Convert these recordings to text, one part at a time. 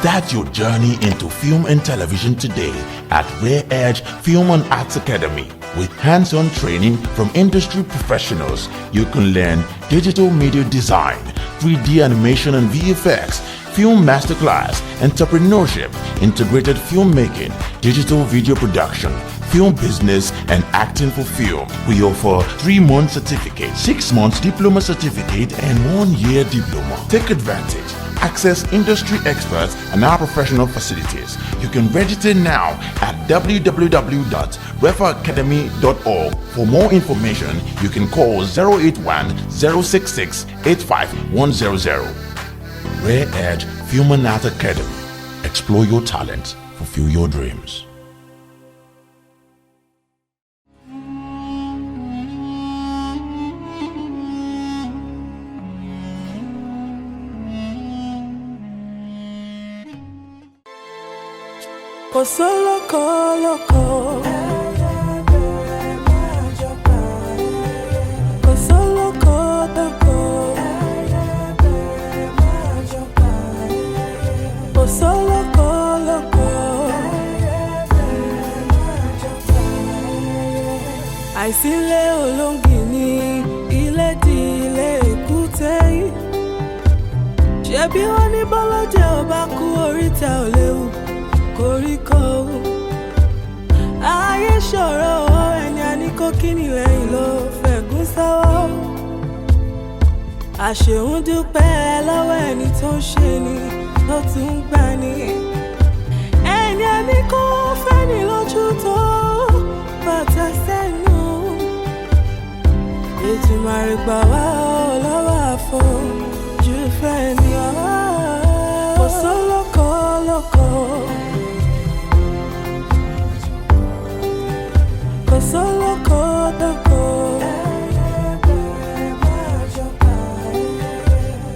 Start your journey into film and television today at Rare Edge Film and Arts Academy. With hands-on training from industry professionals, you can learn digital media design, 3D animation and VFX, film masterclass, entrepreneurship, integrated filmmaking, digital video production, film business, and acting for film. We offer 3-month certificate, 6 months diploma certificate, and 1-year diploma. Take advantage. Access industry experts and our professional facilities. You can register now at www.refaacademy.org. For more information, you can call 081 066 85100. Rare Edge Film and Art Academy. Explore your talents, fulfill your dreams. Kò sólókò lóko. Kò sólókò lóko. Kò sólókò lóko. Àìsílé olóńgìní ilé di ilé èkúté yìí. Ṣebí wọ́n ní bọ́lọ́jẹ́ ò bá kú, oríta ò léwu koríko. Ayé ṣòro, ẹni a ní kó kíni lẹ́yìn ló fẹ̀gún sọ́wọ́. Àṣehùn dúpẹ́ lọ́wọ́ ẹni tó ń ṣe ni tó tún ń gbà ní. Ẹni a ní kó fẹ́ni lójú tó bàtà sẹ́nu. Ètùmàrè gbà wá ọ́ lọ́wọ́ àfojú fẹ́ ni ọ́. Kò sólókò lóko. Kò sólókò lóko.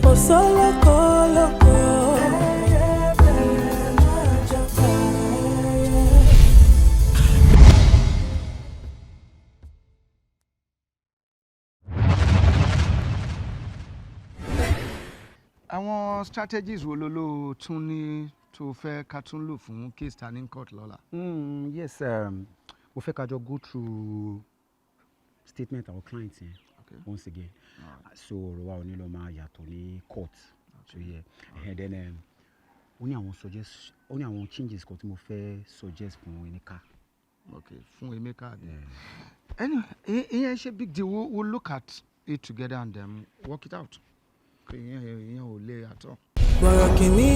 Kò sólókò lóko. Àwọn strategies wo ló tún ní tó fẹ́ ká tún lò fún case ta ní court lọ́la? Yes, mo fẹ́ ká jọ go through statement our client yẹn once again, so ọ̀rọ̀ wa ò ní lọ máa yàtọ̀ ní court. So yeah, and then ó ní àwọn suggest, ó ní àwọn changes kan tí mo fẹ́ suggest fún Emeka. Okay, fún Emeka àbí? Anyway, ìyẹn ṣe big deal. We'll look at it together and then work it out. Okay, ìyẹn ò le at all. Gbọ̀rọ̀ kìíní.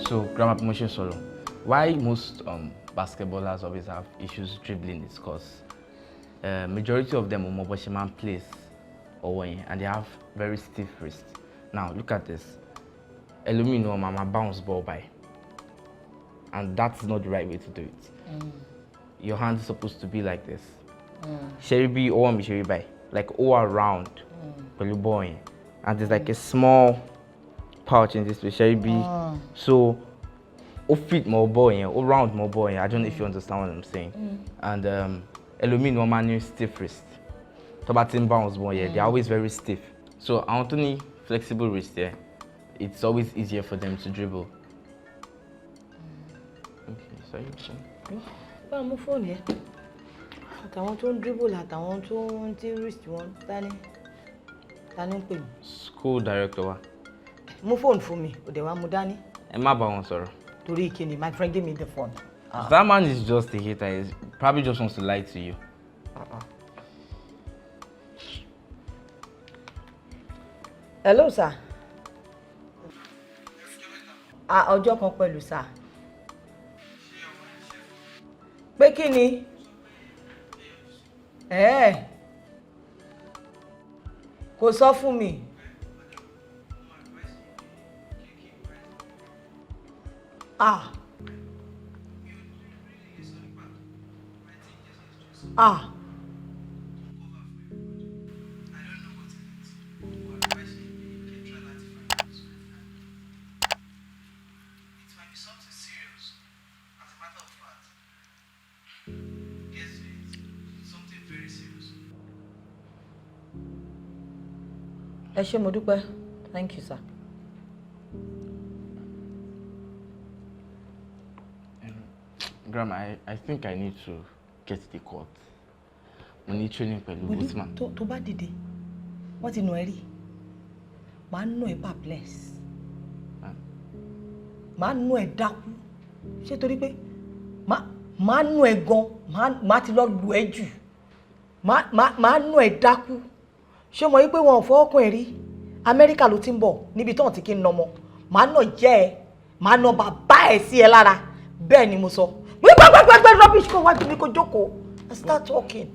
So, grammar promotion solo. Why most basketballers always have issues dribbling is because majority of them ò mọ bó ṣe máa ń place ọwọ́ yẹn, and they have very stiff wrist. Now look at this. Ẹlòmíì ni wọ́n máa bounce ball by, and that's not the right way to do it. Your hand is supposed to be like this. Ṣe rí bí ọwọ́ mi ṣe rí báyìí, like all round pẹ̀lú ball yẹn, and there's like a small pouch in this way. Ṣe rí bí? So ó fit mọ́ ball yẹn, ó round mọ́ ball yẹn. I don't know if you understand what I'm saying. And ẹlòmíì ni wọ́n máa ní stiff wrist. Tó bá ti ń bounce ball yẹn, they are always very stiff. So àwọn tó ní flexible wrist yẹn, it's always easier for them to dribble. Okay, sorry. Bá a mú fóònù yẹn, àtàwọn tó ń dribble, àtàwọn tó ń tí wrist wọn dání. Ta ni ń pè mí? School director wa. Mú fóònù fún mi, ò dẹ̀ wá mú dání. Ẹ má bá wọn sọ̀rọ̀. Torí kíni? My friend, give me the phone. That man is just a hater. He probably just wants to lie to you. Hello, sir. Ah, ọjọ́ kan pẹ̀lú, sir. Pé kí ni? Ẹ̀ẹ́, kò sọ fún mi. Ah ah. It might be something serious. As a matter of fact, guess it. Ẹ ṣé, mo dúpẹ́. Thank you, sir. Grandma, I think I need to get to the court. Mo ní training pẹ̀lú Usman. Tó bá dìde, wọ́n ti nà ẹ́ rí. Màá nà ẹ́ perplex. Màá nà ẹ́ dákú. Ṣé torí pé màá nà ẹ́ gan, màá ti lọ lù ẹ́ jù. Màá nà ẹ́ dákú. Ṣé o mọ̀ wípé wọn ò fọwọ́ kàn ẹ́ rí? Amẹ́ríkà ló ti ń bọ̀ níbi tán tí kì í nà ọmọ. Màá nà jẹ́ ẹ, màá nà bàbá ẹ̀ sí ẹ lára. Bẹ́ẹ̀ ni mo sọ. Gbẹgbẹgbẹgbẹ rubbish, kó wájú mi kó jókòó and start talking.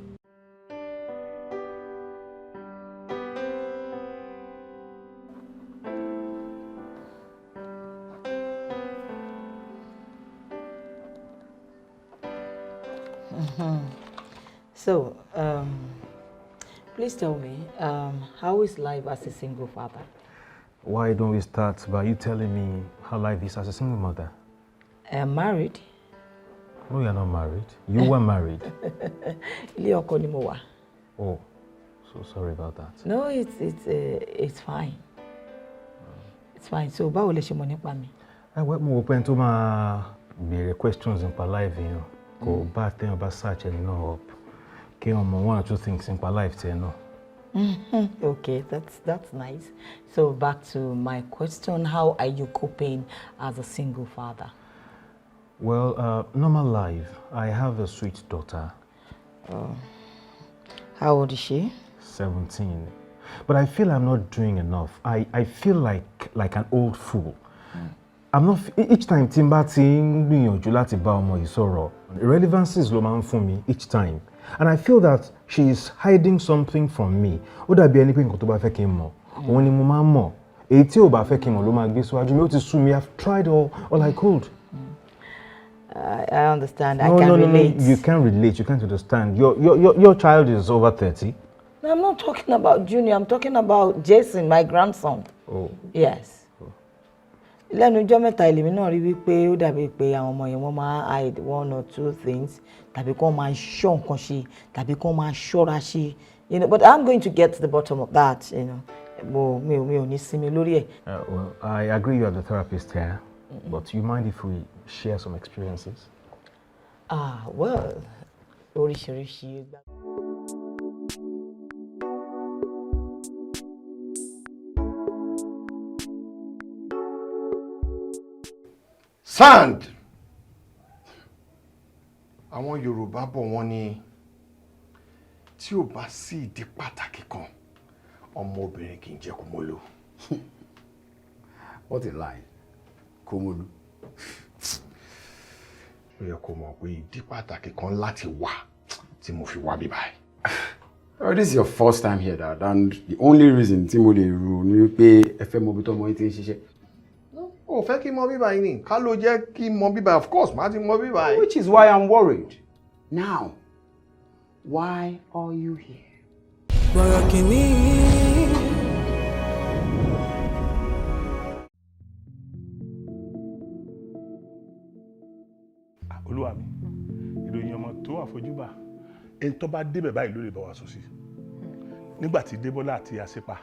So, please tell me, how is life as a single father? Why don't we start by you telling me how life is as a single mother? I am married. No, you're not married. You were married. Ilé ọkọ ni mo wà. Oh, so sorry about that. No, it's fine. It's fine. So, báwo lẹ ṣe mọ̀ nípa mi? Ẹ wẹ́, mo wò pé ẹni tó máa béèrè questions nípa life yẹn, kò bá téèyàn bá search ẹni náà up, kí wọ́n mọ one or two things nípa life tiẹ̀ náà. Okay, that's nice. So back to my question, how are you coping as a single father? Well, normal life. I have a sweet daughter. Oh. How old is she? 17. But I feel I'm not doing enough. I feel like an old fool. I'm not, each time tí n bá ti ń gbìyànjú láti bá ọmọ yìí sọ̀rọ̀, irrelevancies ló máa ń fún mi each time. And I feel that she is hiding something from me. Ó dàbí ẹni pé nǹkan tó bá fẹ́ kí n mọ̀, òun ni mo máa ń mọ̀. Èyí tí ò bá fẹ́ kí n mọ̀ ló máa gbé síwájú mi. Ó ti sú mi. I've tried all I could. I understand. No, I can no, no, relate. No, you can't relate. You can't understand. Your child is over 30. No, I'm not talking about Junior. I'm talking about Jason, my grandson. Oh. Yes. Lẹ́nu ọjọ́ mẹ́ta, èmi náà rí wípé ó dàbí pé àwọn ọmọ yẹn, wọ́n máa hide one or two things, tàbí kí wọ́n máa ṣọ́ nǹkan ṣe, tàbí kí wọ́n máa ṣọ́ra ṣe. But I'm going to get to the bottom of that. Mo mi ò ní sinmi lórí ẹ̀. Well, I agree you are the therapist here, but you mind if we share some experiences? Ah, well, oríṣiríṣi. Sand. Àwọn Yorùbá bọ̀, wọ́n ní tí ò bá sí ìdí pàtàkì kan, ọmọbìnrin kì í jẹ́ Kúmólú. What a line. Kúmólú. Ó yẹ kó mọ̀ pé ìdí pàtàkì kan láti wà tí mo fi wá bí báyìí. Oh, this is your first time here, Dad, and the only reason tí mo lè rò ni wípé ẹ fẹ́ mọ ibi tọ́mọ yín ti ń ṣiṣẹ́. Ó fẹ́ kí n mọ bíbá yìí ni. Ká ló jẹ́ kí n mọ bíbá, of course má ti mọ bíbá yìí. Which is why I'm worried. Now, why are you here? Bọ̀rọ̀ kìíní. Olúwa mi, ìròyìn ọmọ tó àfojúbà, ẹni tó bá débẹ̀ báyìí ló lè bá wa sọ sí. Nígbà tí Débọ́lá àti Àṣepa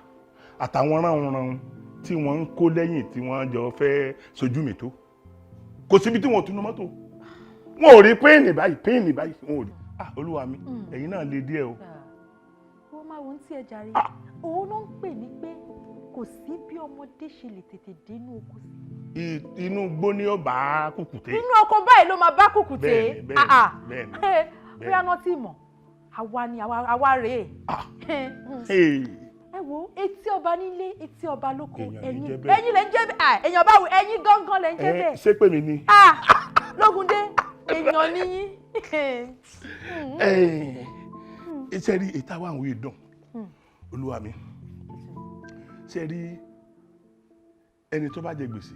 àtàwọn ránunrun tí wọ́n ń kó lẹ́yìn tí wọ́n jọ fẹ́ sojú mi tó, kò síbi tí wọ́n ò túnú mọ́tò, wọn ò rí pain báyìí, pain báyìí wọn ò rí. Ah, olúwa mi, ẹ̀yin náà lè díẹ̀ o. Wọ́n máa wo ń tí ẹ jàre. Òun ló ń pè ní pé kò sí bí ọmọdé ṣe lè tètè dénú oko sí. Inú igbó ni ó bá kùkùté. Inú oko báyìí ló máa bá kùkùté. Bẹ́ẹ̀ni, bẹ́ẹ̀ni, Ah, ah. bẹ́ẹ̀ni, Bóyá náà tí mọ̀, àwa ni àwa rèé. Hey. Ẹ wo, etí ọba nílé, etí ọba lóko. Èèyàn ní ẹ̀yin jẹ́ bẹ́ẹ̀. Ẹ̀yin lẹ ń jẹ́ bẹ́ẹ̀. Ah, èèyàn báwo? Ẹ̀yin gángan lẹ ń jẹ́ Ẹ bẹ́ẹ̀. ṣé pé mi ni. Ah, Lógúndé, èèyàn níyín. Ẹ ṣe rí ètò àwọn àwọn ìdùn. Olúwa mi, ṣe rí ẹni tó bá jẹ gbèsè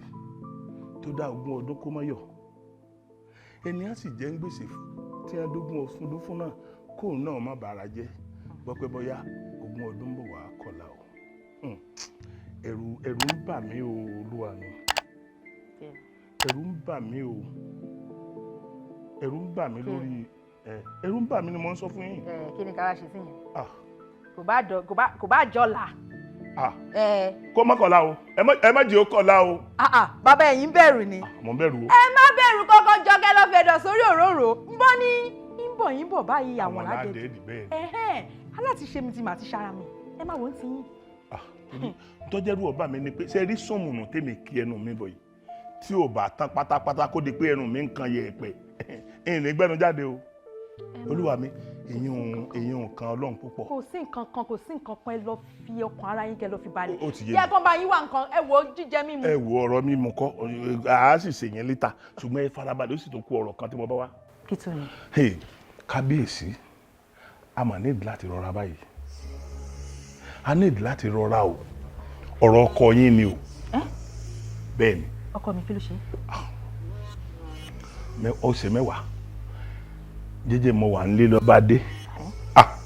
tó dá 20 ọdún kó mọ́ yọ̀, ẹni á sì jẹ́ ń gbèsè tí wọ́n dógún ọdún fún náà, kóun náà má bàrà jẹ́ gbọ́ pé bóyá 20 ọdún ń bọ̀ wá kọlà o. Ẹ̀rù ń bà mí o, olúwa mi, ẹ̀rù ń bà mí o, ẹ̀rù ń bà mí lórí ẹ, ẹ̀rù ń bà mí ni mo ń sọ fún yín. Ẹ kí ni ká wá ṣe sí yẹn? Ah. Kò bá jọ̀la. Ah. Ẹ. Kó má kọ̀la o, ẹ má jẹ́ ó kọ̀la o. Ah ah, bàbá, ẹ̀yin bẹ̀rù ni. Mo ń bẹ̀rù o. Ẹ má bẹ̀rù kọ́kọ́, jọkẹ́ lọ fẹ̀dọ̀ sórí òróró. Ń bọ́ ní ń bọ̀ yín bọ̀ báyìí, àwọn ládẹ́ẹ̀dì. Ládẹ́ẹ̀dì, bẹ́ẹ̀. Ẹ̀hẹ́n, aláti ṣe mi ti mà ti ṣara mi. Ẹ má wò ó ti yín. Tọ́jẹ́rú ọba mi ni pé ṣe rí sọ̀mùnù tèmi kí ẹnu mi bọ̀ yìí, tí ò bá tán pátápátá, kó di pé ẹnu mi ń kan yẹ̀pẹ̀, ẹ̀yìn ní gbẹ́nu jáde o. Olúwa mi, èyí kan Ọlọ́run púpọ̀. Kò sí nǹkan kan, kò sí nǹkan kan. Ẹ lọ fi ọkàn ara yín, kẹ́ lọ fi balẹ̀. Ó ti yé mi. Jẹ́ kán bá yín wá nǹkan, ẹ wo jíjẹ mímu. Ẹ wo, ọ̀rọ̀ mímu kọ́, àá sì ṣèyẹn létà, ṣùgbọ́n ẹ farabalẹ̀, ó sì tó kú ọ̀rọ̀ kan tí mo bá wá. Kí tó ni? Hey, kábíyèsí, a mà need láti rọra báyìí, a need láti rọra o. Ọ̀rọ̀ ọkọ yín ni o. Bẹ́ẹ̀ ni. Ọkọ mi, kí ló ṣe? Ọ̀sẹ̀ 10 jẹ́jẹ́ mo wà nílé, ló bá dé. Ah,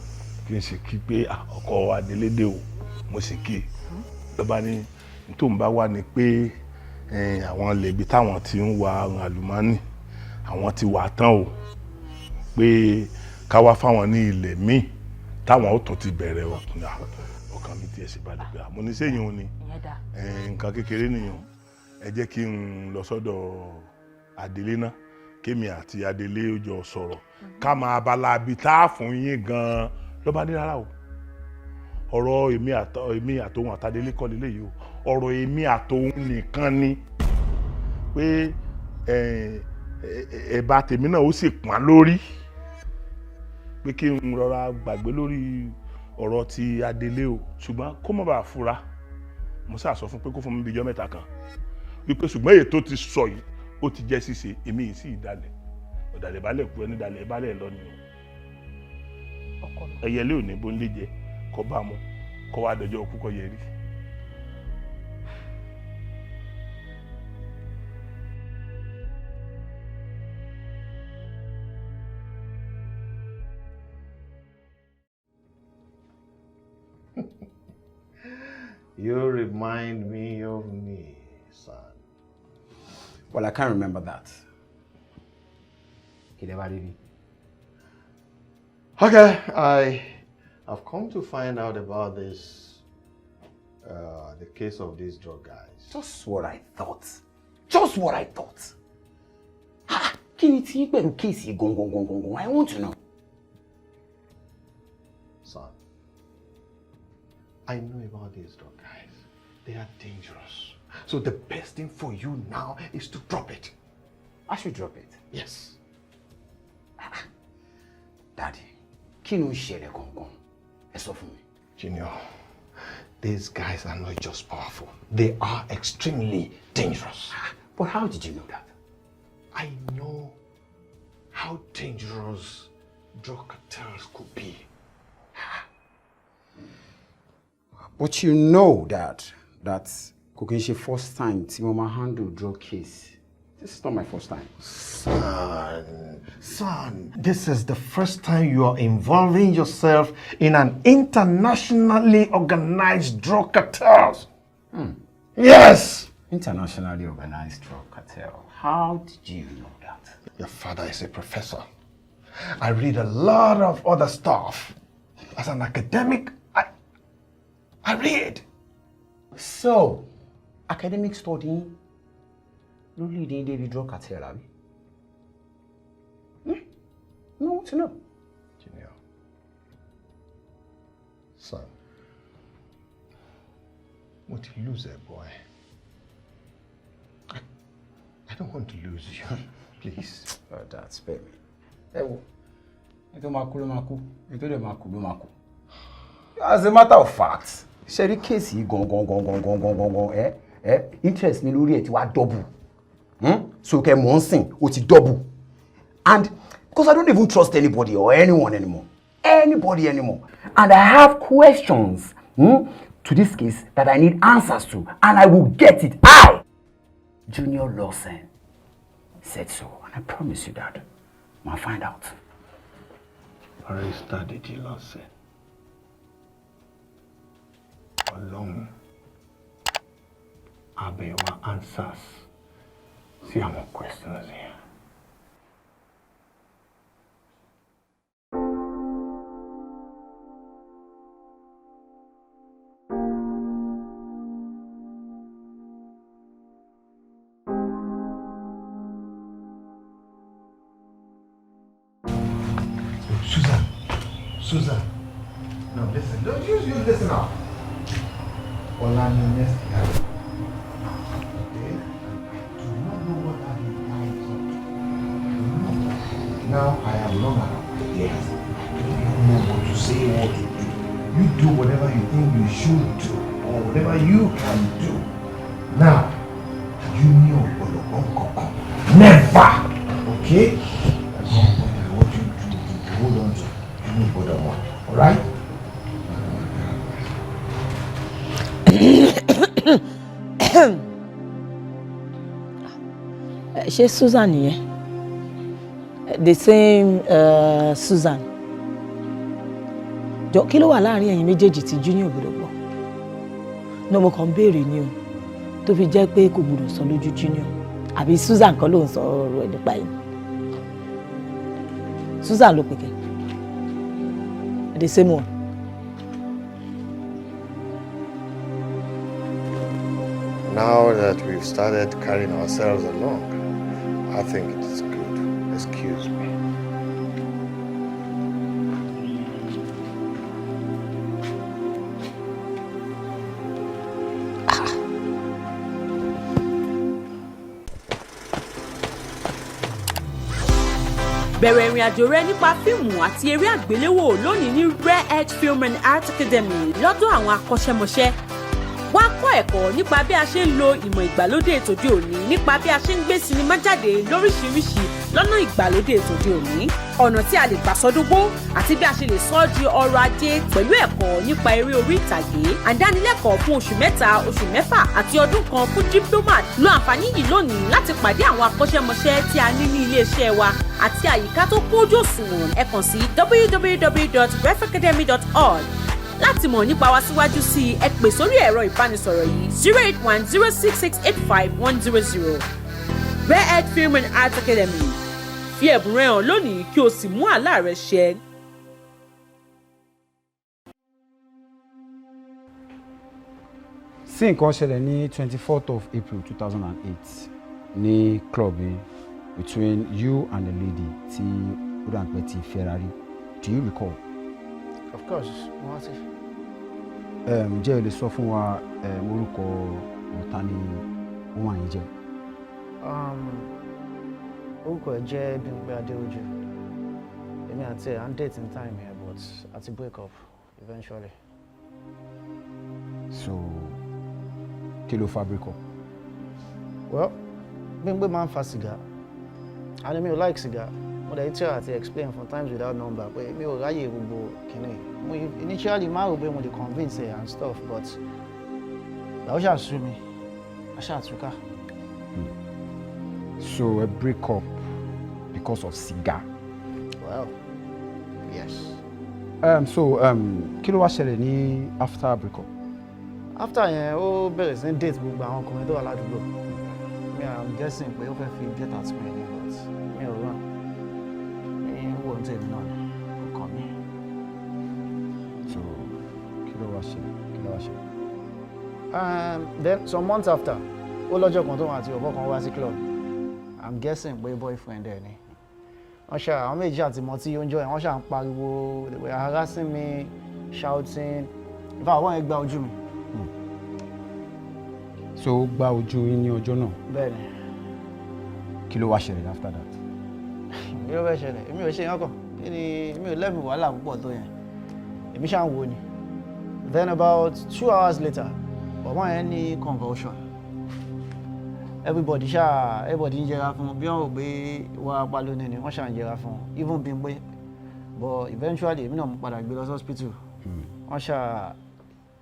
kí n sì kí pé, ah, ọkọ adélé dé o. Mo sì kí ló bá ní tó ń bá wà ní pé àwọn lèbi táwọn ti ń wa àwọn àlùmọ́ọ́nì, àwọn ti wà tán o, pé ká wá fáwọn ní ilẹ̀ míì táwọn ó tún ti bẹ̀rẹ̀ ọ̀tún. Ọkàn mi tiẹ̀ sì balẹ̀ pé àmọ́ ní sẹ́yìn òun ni. Ìyẹn dáa. Nǹkan kékeré nìyẹn. Ẹ jẹ́ kí n lọ sọ́dọ̀ adelé náà, kémi àti adelé ó jọ sọ̀rọ̀, ká máa abala ibi tá a fún yín gan-an. Ló bá ní rárá o, ọ̀rọ̀ èmi àtòun àtadélé kọ́ lélẹ́yìí o, ọ̀rọ̀ èmi àtòun nìkan ni, pé ẹ̀bà tèmi náà ó sì pọ́n lórí, pé kí n rọra gbàgbé lórí ọ̀rọ̀ ti adelé o. Ṣùgbọ́n kó má bàa fura, mo sá sọ fún pé kó fún mi bí ijọ́ 3 kan, wípé ṣùgbọ́n èyí tó ti sọ yìí, ó ti jẹ́ ṣíṣe. Èmi yìí sì ìdálẹ̀ ọ̀dàlẹ̀ balẹ̀ kú, ẹni dalẹ̀ balẹ̀ lọ ni o. Ẹyẹlé ò ní bó ń lé jẹ kọ́ bá mu kọ́ wá dọjọ́ òkú kọ́ yẹ rí. You remind me of me, son. Well, I can't remember that. Kí lẹ wá rí bí? Okay, I have come to find out about this, the case of these drug guys. Just what I thought. Just what I thought. Ha! Kí ni tí pẹ̀lú case gangan gangan gangan? I want to know. Son, I know about these drug guys. They are dangerous. So the best thing for you now is to drop it. I should drop it? Yes. Daddy, kí ló ń ṣẹlẹ̀ gangan? Ẹ sọ fún mi. Junior, these guys are not just powerful. They are extremely dangerous. But how did you know that? I know how dangerous drug cartels could be. But you know that kò kí n ṣe first time tí mo máa handle drug case. This is not my first time. Son, son, this is the first time you are involving yourself in an internationally organized drug cartels. Yes! Internationally organized drug cartel. How did you know that? Your father is a professor. I read a lot of other stuff. As an academic, I read. So, academic study ló lead yín débi drug cartel, àbí? Hmm? No, want to know. Junior. Son, mo ti lose ẹ, boy. I don't want to lose you. Please. Oh, that's baby. Ẹ wo, ẹni tó máa kú ló máa kú, ẹni tó dẹ̀ máa kú ló máa kú. As a matter of fact, ṣe rí case yìí gangan gangan gangan gangan, ẹ interest mi lórí ẹ ti wá double. So kẹ mọ̀ ń sìn, ó ti double. And because I don't even trust anybody or anyone anymore. Anybody anymore. And I have questions to this case that I need answers to, and I will get it. I, Junior Lawson, said so, and I promise you that. I'll find out. Barrister Deji Lawson. Ọlọ́run àbẹ̀wò answers sí àwọn questions yẹn. Susan, Susan, now listen, don't you listen up. Ọ̀la ni next hearing. Okay? And I do not know what that guy is up to. Now I am run out of ideas. I do not know what to say, what to do. You do whatever you think you should do, or whatever you can do. Now, Junior gbọ́dọ̀ gbọ́ nǹkankan. Never! Okay? At some point, I want you to hold on to Junior gbọ́dọ̀ mọ̀. Alright? Ṣé Susan nìyẹn? The same Susan. Jọ, kí ló wà láàrin ẹ̀yin méjèèjì tí Junior gbọ́dọ̀ gbọ́ náà? Mo kàn ń béèrè ni o, tó fi jẹ́ pé kò gbọ́dọ̀ sọ lójú Junior. Àbí Susan kan ló ń sọ ọ̀rọ̀ ẹ̀ nípa yìí? Susan ló pè kẹ́, the same one. Now that we've started carrying ourselves along, I think it is good. Excuse me. Bẹ̀rẹ̀ ìrìn àjò rẹ nípa fíìmù àti eré àgbéléwò lónìí ní Rare Edge Film and Art Academy lọ́dọ̀ àwọn akọ́ṣẹ́mọṣẹ́. Wá kọ́ ẹ̀kọ́ nípa bí a ṣe ń lo ìmọ̀ ìgbàlódé tòde òní, nípa bí a ṣe ń gbé sinimá jáde lóríṣiríṣi lọ́nà ìgbàlódé tòde òní, ọ̀nà tí a lè gbà sọdúngbó àti bí a ṣe lè sọ ọ́ di ọrọ̀ ajé pẹ̀lú ẹ̀kọ́ nípa eré orí ìtàgé. Àdánilẹ́kọ̀ọ́ fún oṣù 3, oṣù 6 àti ọdún kan fún diploma. Lo àǹfààní yìí lónìí láti pàdé àwọn akọ́ṣẹ́mọṣẹ́ tí a ní ní iléeṣẹ́ wa àti àyíká tó kójú òṣùwọ̀n. Ẹ kàn sí www.refacademy.org láti mọ̀ nípa wa síwájú sí i. Ẹ pè sórí ẹ̀rọ ìbánisọ̀rọ̀ yìí: 08106685100. Rare Edge Film and Art Academy, fi ẹ̀bùn rẹ hàn lónìí kí o sì mú àlá rẹ ṣẹ. Sí, nǹkan ṣẹlẹ̀ ní 24th of April 2008 ní club yìí between you and the lady tí ó dà ń pẹ́ ti Ferrari. Do you recall? Of course, mo rántí. Ǹjẹ́ ẹ lè sọ fún wa orúkọ ọ̀tá ni wọ́n yìí jẹ́? Orúkọ ẹ̀ jẹ́ Bímpé Adéojú. Èmi àti ẹ̀ à ń date in time here, but a ti break up eventually. So kí ló fa break up? Well, Bímpé máa ń fa sìgá and èmi ò like sìgá. Mo dẹ̀ try àti explain for times without number pé mi ò ráyè gbogbo kìíní. Mo initially máa rò pé mo lè convince ẹ and stuff, but làwọn ṣáà sú mi, a ṣáà túká. So a break up because of cigar? Well, yes. So kí ló wá ṣẹlẹ̀ ní after break up? After yẹn, ó bẹ̀rẹ̀ sí ní date gbogbo àwọn ọkùnrin tó wà ládùúgbò mi. I'm guessing pé ó fẹ́ fi get at me ni, but mi ò ràn mi ń wò ní tèmi náà ni, kò kàn mí. So kí ló wá ṣẹlẹ̀? Kí ló wá ṣẹlẹ̀? Then some months after, ó lọ́jọ́ kan tó wọn àti ọ̀bọ kan wá sí club. I'm guessing pé boyfriend ẹ̀ ni. Wọ́n ṣe àwọn méjì àti mọtí oúnjẹ yẹn, wọ́n ṣà ń pariwo. They were harassing me, shouting. In fact, wọ́n yẹn gba ojú mi. So ó gbá ojú yín ní ọjọ́ náà? Bẹ́ẹ̀ni. Kí ló wá ṣẹlẹ̀ after that? Kí ló fẹ́ ṣẹlẹ̀? Èmi ò ṣe yẹn kàn kí ni, èmi ò lẹ́mìí wàhálà púpọ̀ tó yẹn. Èmi ṣáà ń wo ni. Then about 2 hours later, bọ̀bọ́ yẹn ní convulsion. Everybody ṣáà, everybody ń yẹra fún un bí wọ́n rò pé wárápá lónìí ni. Wọ́n ṣáà ń yẹra fún un, even Bímpé. But eventually, èmi náà mo padà gbé lọ sí hospital. Wọ́n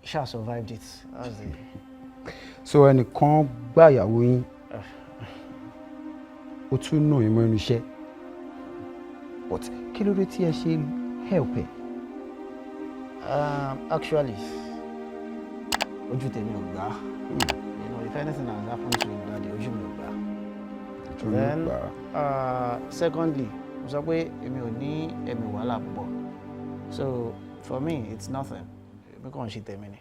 ṣáà survived it. That's the. So ẹnìkan gbá ìyàwó yín, ó tún nà yín mọ́ inú iṣẹ́, but kí ló dé tí ẹ ṣe help ẹ? Actually, ojú tèmi ò gbà. If anything has happened to him that day, ojú mi ò gbà. Ojú mi ò Then gbà. Secondly, mo sọ pé èmi ò ní ẹ̀mí wàhálà púpọ̀, so for me it's nothing. Èmi kàn ń ṣe tèmi ni.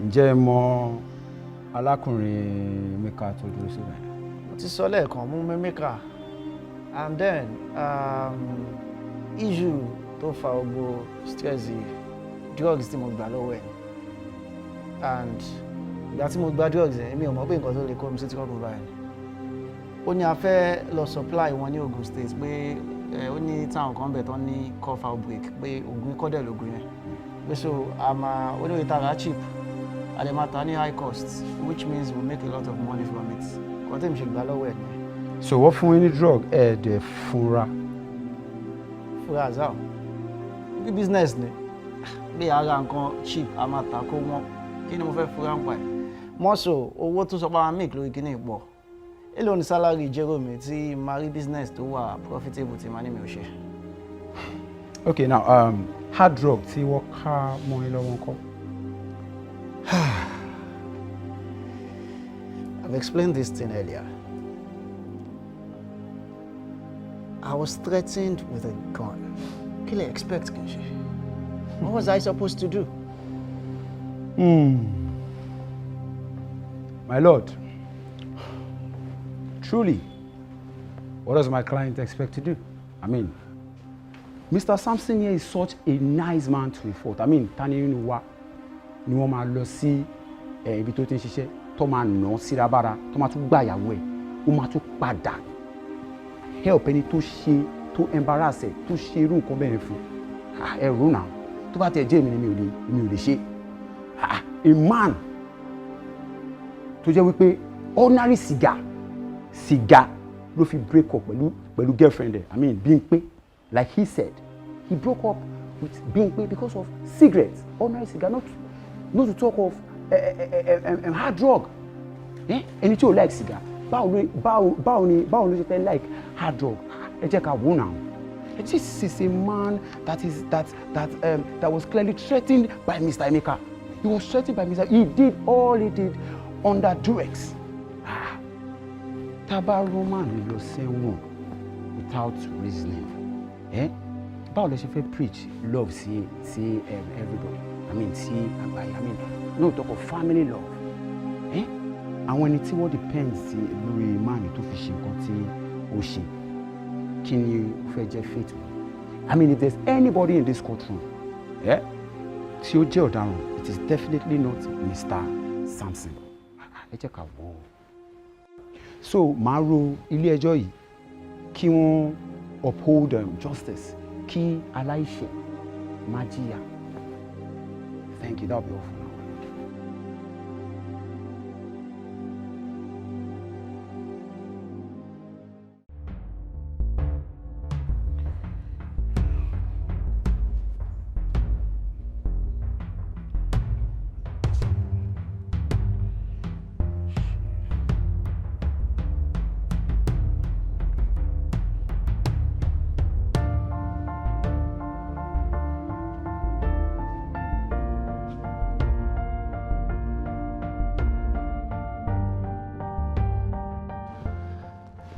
Ǹjẹ́ ẹ mọ alákùnrin Emeka tó dúró síbẹ̀? Mo ti sọ lẹ́ẹ̀kan, mo mọ Emeka, and then issue tó fa gbogbo stress yìí, drugs tí mo gbà lọ́wọ́ ẹ̀, and ìgbà tí mo gba drugs yẹn, èmi ò mọ̀ pé nǹkan tó lè kó mi sí trouble báyìí. Ó ní a fẹ́ lọ supply wọn ní Ogun State, pé ẹ ó ní táwọn kan bẹ̀ tán ní cough outbreak, pé oògùn ikọ́ dẹ̀ lóògùn yẹn, pé so a máa ó ní ìtara cheap, a lè máa ta ní high cost, which means we make a lot of money from it. Kọ́ tèmi ṣe gbà lọ́wọ́ ẹ̀ nìyẹn. So wọ́n fún yín ní drug, ẹ̀ dẹ̀ fúnra? Fúra azal bí business ni, bí ara nǹkan cheap, a máa ta kó wọ́n. Kí ni mo fẹ́ fúra ń pa ẹ̀ mọ́sọ̀? Owó tó sọ pé a máa make lórí kíní pọ̀. Èló ni salary jẹ́rò mi tí máa rí business tó wà profitable tí màá ní mi ò ṣe? Okay, now hard drug tí wọ́n ká mọ́ yín lọ́wọ́ ńkọ́? I've explained this thing earlier. I was threatened with a gun. Kí lẹ expect kí n ṣe? What was I supposed to do? My lord, truly, what does my client expect to do? I mean, Mr. Sampson here is such a nice man to a fault. I mean, ta ni nínú wa ni wọ́n máa lọ sí ibi tó ti ń ṣiṣẹ́, tó máa nà án síra bára, tó máa tún gbà ìyàwó ẹ̀, ó máa tún padà help ẹni tó ṣe, tó embarrass ẹ̀, tó ṣe irú nǹkan bẹ́ẹ̀ fún? Ẹ rò náà, tó bá tẹ̀ jẹ́ èmi ni, mi ò lè ṣe. A man tó jẹ́ wípé ordinary cigar ló fi break up pẹ̀lú girlfriend ẹ̀, I mean Bímpé. Like he said, he broke up with Bímpé because of cigarettes, ordinary cigar, not to talk of hard drug. Ẹni tí ò like cigar, báwo ló ṣe fẹ́ like hard drug? Ẹ jẹ́ ká wò náà. This is a man that is that that um, that was clearly threatened by Mr. Emeka. He was threatened by Mr. He did all he did under duress. Ah, tá bá roman lọ sẹ́wọ̀n without reasoning, eh? Báwo lẹ ṣe fẹ́ preach love sí everybody, I mean sí àgbáyé? I mean, no talk of family love, eh? Àwọn ẹni tí wọ́n depend sí lórí man tó fi ṣe nǹkan tí ó ṣe, kí ni ó fẹ́ jẹ́ fate wọn? I mean, if there's anybody in this courtroom, eh, tí ó jẹ́ ọ̀daràn, it is definitely not Mr. Sampson. Ẹ jẹ́ ká wò ó. So màá rọ ilé ẹjọ́ yìí kí wọ́n uphold justice, kí aláìṣẹ̀ má jìyà. Thank you. That will be all for now.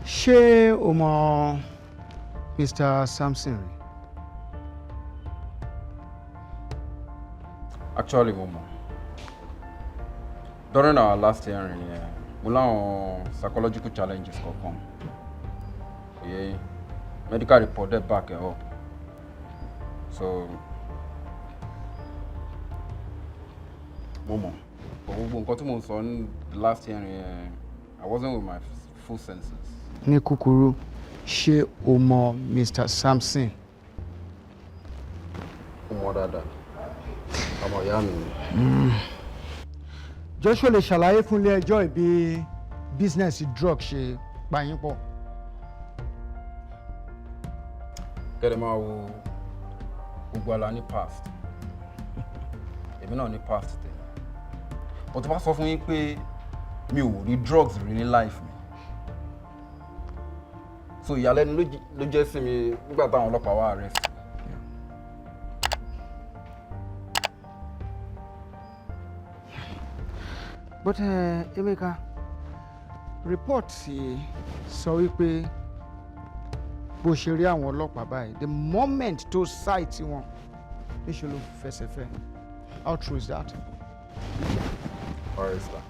Ṣé o mọ Mr. Samson rí? Actually, mo mọ̀. During our last hearing, yeah, mo láwọn psychological challenges kọ̀ọ̀kan. Òye medical report dẹ̀ back ẹ̀ up. So mo mọ̀. But gbogbo nǹkan tí mo sọ ní the last hearing, yeah, I wasn't with my full senses. Ní kúkúrú, ṣé o mọ Mr. Samson? Mo mọ̀ dáadáa. Ọmọ ìyá mi ni. Joshua lè ṣàlàyé fún ilé ẹjọ́ bí business drug ṣe pa yín pọ̀. Kẹ́lẹ́ máa wo, gbogbo ala ní past. Èmi náà ní past tèmi. But tó bá sọ fún yín pé mi ò rí drugs rí ní life mi, so ìyàlẹ́nu ló jẹ́ sí mi nígbà táwọn ọlọ́pàá wá arrest mi. But Emeka, report yìí sọ wípé bó ṣe rí àwọn ọlọ́pàá báyìí, the moment tó sight wọn, níṣẹ́ ló fẹsẹ̀ fẹ́. How true is that? Barrister,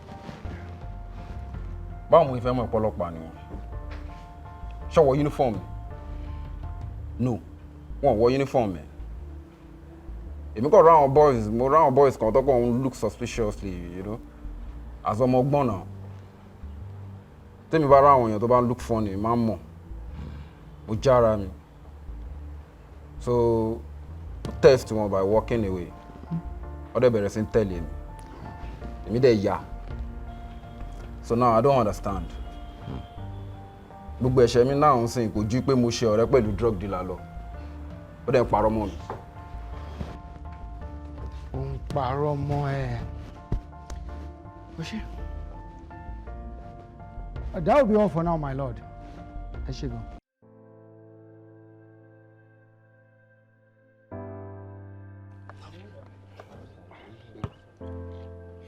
Báwo mo fẹ́ mọ̀ ọ̀pọ̀lọpàá ni wọ́n? Ṣé wọ uniform? No, wọn wọ uniform ẹ̀. Èmi kàn ráwọn boys, mo ráwọn boys kan tó kàn ń look suspiciously as ọmọ ọgbọ́n náà. Tẹ́mi bá ráwọn èèyàn tó bá ń look funny, máa ń mọ̀. Mo jára mi. So, mo test wọn by walking away. Wọ́n dẹ̀ bẹ̀rẹ̀ sí ń tẹ̀lé mi. Èmi dẹ̀ yà. So now I don't understand. Gbogbo ẹ̀ṣẹ̀ mi náà ń sìn kò ju pé mo ṣe ọ̀rẹ́ pẹ̀lú drug dealer lọ. Ó dẹ̀ ń parọ́ mọ́ mi. Ó ń parọ́ mọ́ ẹ. Ó ṣe. That will be all for now, my lord. Ẹ ṣé gan.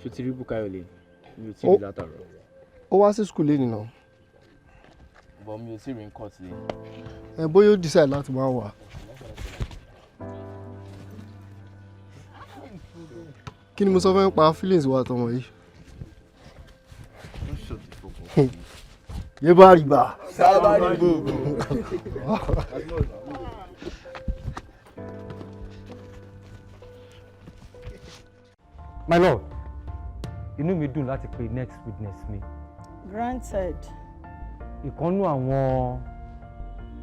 Ṣé o ti rí Bùkáyọ̀ lé? Mi ò tí ì rí látàárọ̀. Ó wá sí school lẹ́nu náà. But mi ò tí ì rí ní court lé. Ẹ bóyá ó decide láti máa wà. Kí ni mo sọ fẹ́ pa feelings wa àtọmọ yìí? Yé bá rí bá. Sábà rí gbogbo. My lord, inú mi dùn láti pe next witness mi. Granted. Ìkan nínú àwọn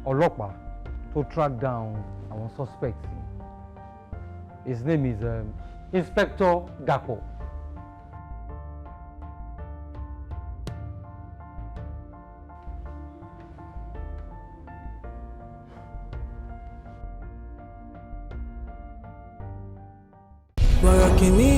ọlọ́pàá tó track down àwọn suspects yìí. His name is Inspector Dapo. Bọ̀rọ̀ kìíní.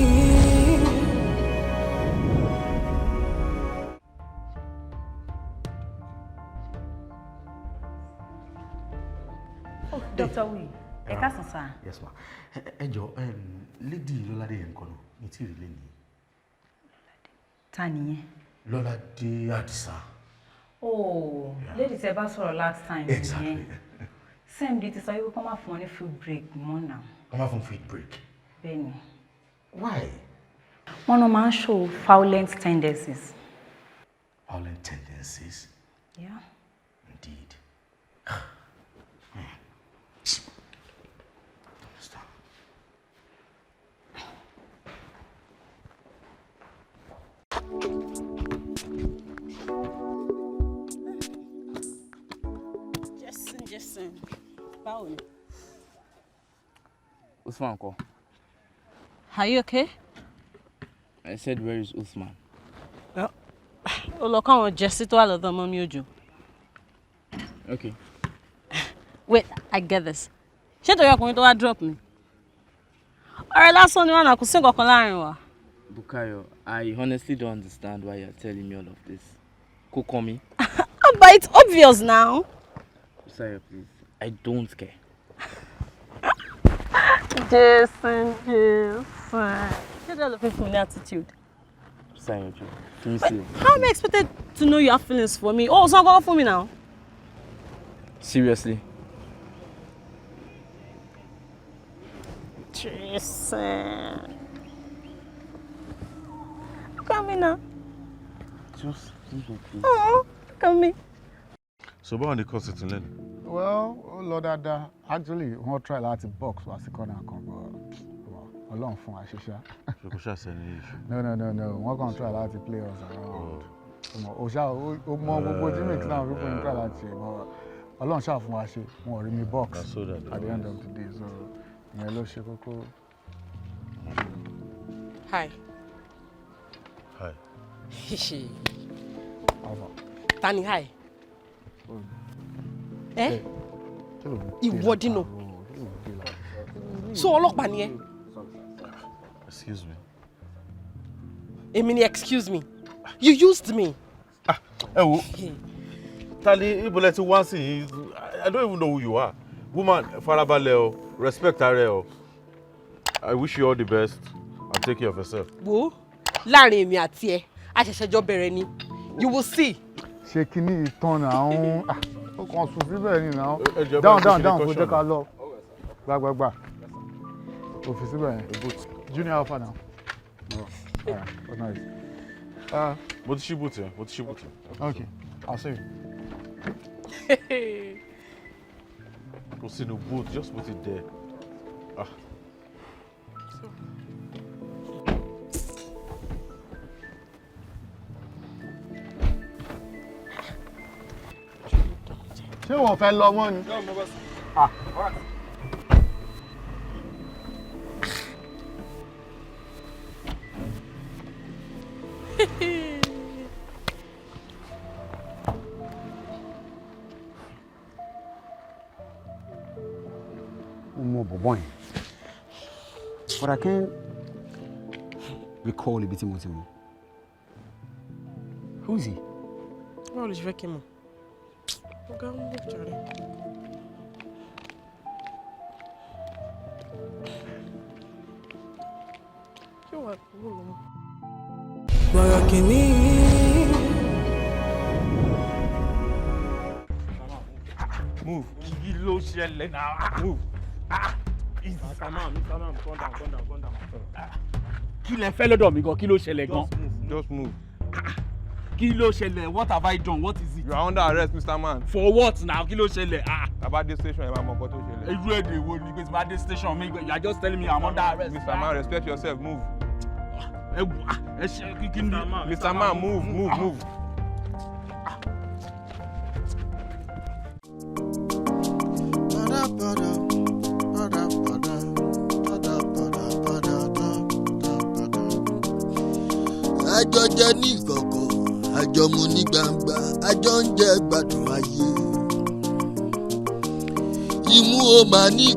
Oh, Dr. Wee, ẹ káàsán sir. Yes ma. Ẹ jọ, lady Lọ́ládé yẹn kọ́ ló ní tí ì rí lé ní. Ta nìyẹn? Lọ́ládé Àdìsá. Oh, lady tẹ bá sọ̀rọ̀ last time nìyẹn. Exactly. CMD ti sọ wípé kó má fún ọ ní food break mọ́ náà. Wọ́n máa fún food break. Bẹ́ẹ̀ni. Why? Wọ́n náà máa ń show violent tendencies. Violent tendencies. Yeah. Indeed. Understand. Jason, Jason, báwo ni? Usman ńkọ́? Are you okay? I said, where is Usman? Ó lọ kọ́ àwọn jẹ́sí tó wà lọ́dọ̀ ọmọ mi òjò. Okay. Wait, I get this. Ṣé torí ọkùnrin tó wá drop mi? Ọ̀rẹ́ lásán ni wọ́n náà, kò sí nǹkan kan láàrin wa. Bukayo, I honestly don't understand why you're telling me all of this. Kò kàn mí. Ah, but it's obvious now. Busayo, please. I don't care. Jason, Jason. Ṣé dẹ́ ló fi fún mi ní attitude? Busayo, jọ̀ọ́, fi mí sílẹ̀. How am I expected to know you have feelings for me? Oh, sọ kọ́kọ́ fún mi now. Seriously? Jason. Look at me now. Just leave it, please. Oh, look at me. So báwo ni court ti lẹ́nu? Well, ó lọ dáadáa. Actually, wọ́n try láti box wá sí corner kan, but Ọlọ́run fún wa ṣiṣẹ́. Ṣé kò ṣàṣẹ ní issue? No. Wọ́n kàn try láti play us around. O ṣá o mọ gbogbo gimmicks náà people ń try láti ṣe, but Ọlọ́run ṣáà fún wa ṣe. Wọn ò rí mi box Na so that at the end of the day, so ìyẹn ló ṣe kókó. Hi. Hi. Ta ni hi? Ẹ ìwọ Dino. So ọlọ́pàá ni ẹ. Excuse me. Èmi ni excuse me. You used me. Ẹ wo, Tali, ibo lẹ ti wá sí yìí? I don't even know who you are. Woman, farabalẹ̀ o, respect ara ẹ o. I wish you all the best and take care of yourself. Wo, láàrin èmi àti ẹ, a ṣẹ̀ṣẹ̀ jọ bẹ̀rẹ̀ ni. You will see. Ṣé kíní ìtàn náà ń ó kàn sùn síbẹ̀ ni náà. Ẹ jọ̀ọ́, Down bá down mi ṣe down, kò caution. jẹ́ ká lọ. Gbàgbàgbà. Òfin síbẹ̀ yẹn. Junior, alpha now. Oh, all right, oh, nice. Mo ti ṣí boot yẹn, mo ti ṣí boot yẹn. Okay, I'll see you. Kò sínú boot, just put it there. Ah. Ṣé wọ́n fẹ́ lọ mọ́ ni? Ah. Mo mọ bọ̀bọ̀ yẹn, but I can't recall ibi tí mo ti mọ̀. Who is he? Báwo ló ṣe fẹ́ kí n mọ̀? Ọ̀gá ń bọ̀ jàre. Ṣé wàá kúrò lọ́mọ? Gbọ̀rọ̀ kìíní. Move. Kí ló ṣẹlẹ̀ náà? Move. Mr. Man, Mr. Man, calm down, calm down, calm down. Kí lẹ fẹ́ lọ́dọ̀ mi gan? Kí ló ṣẹlẹ̀ gan? Just move. Just move. Kí ló ṣẹlẹ̀? What have I done? What is it? You are under arrest, Mr. Man. For what now? Kí ló ṣẹlẹ̀? Ah. Tá bá dé station, ẹ máa mọ nǹkan tó ṣẹlẹ̀. Irú èdè wo ni pé tí bá dé station mi, you are just telling me I'm under arrest. Mr. Man, respect yourself. Move. Ẹ wò, ah, ẹ ṣe kí ni? Mr. Man, move, move, move. Àjọ jẹ ní ìkọ̀kọ̀, àjọ mu ní gbangba, àjọ ń jẹ gbádùn ayé. Imú o máa ní.